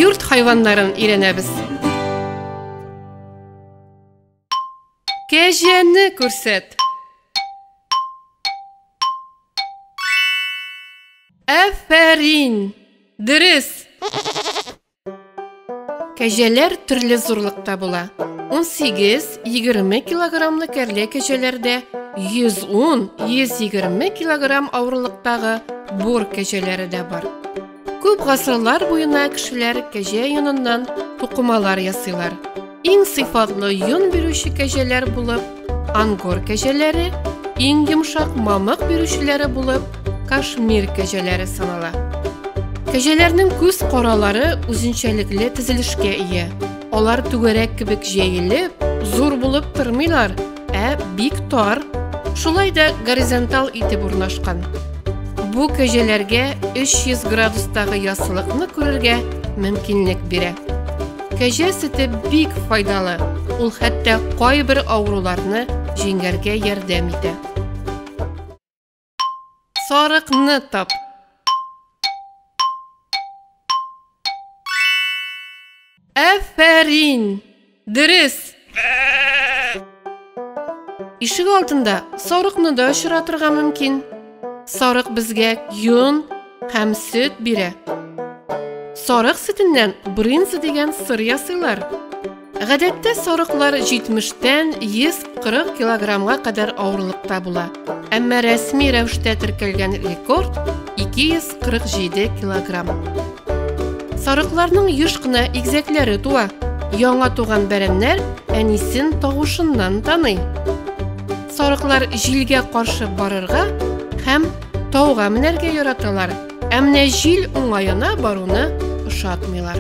Йорт хайваннарын өйрәнәбез. Кәҗәне күрсәт. Әфәрин! Дөрес! Кәҗәләр төрле зурлыкта була. 18-20 килограммлы кәрлә кәҗәләр дә, 110-120 килограмм авырлыктагы бур кәҗәләре дә бар. Күп гасырлар буена кешеләр кәҗә йоныннан тукымалар ясыйлар. Иң сыйфатлы йон бирүче кәҗәләр булып Ангор кәҗәләре, иң йомшак мамык бирүчеләре булып, кашмир кәҗәләре санала. Кәҗәләрнең күз каралары үзенчәлекле төзелешкә ия. Алар түгәрәк кебек җәелеп, зур булып тормыйлар, ә бик тар, шулай да горизонтал итеп урнашкан. Бу кәҗәләргә 300 градустагы яссылыкны күрергә мөмкинлек бирә. Кәҗә сөте бик файдалы, ул хәтта кайбер авыруларны җиңәргә ярдәм итә. Сарыкны тап. Әфәрин! Дөрес! Ишек алдында сарыкны да очратырга мөмкин. Сарык безгә йон һәм сөт бирә. Сарык сөтеннән брынза дигән сыр ясыйлар. Гадәттә сарыклар 70-тән 140 килограммга кадәр авырлыкта була. Әмма рәсми рәвештә теркәлгән рекорд 247 килограмм. Сарыкларның еш кына игезәкләре туа. Яңа туган бәрәннәр әнисен тавышыннан таный. Сарыклар җилгә каршы барырга һәм тауга менәргә яраталар. Ә менә җил уңаена баруны ошатмыйлар.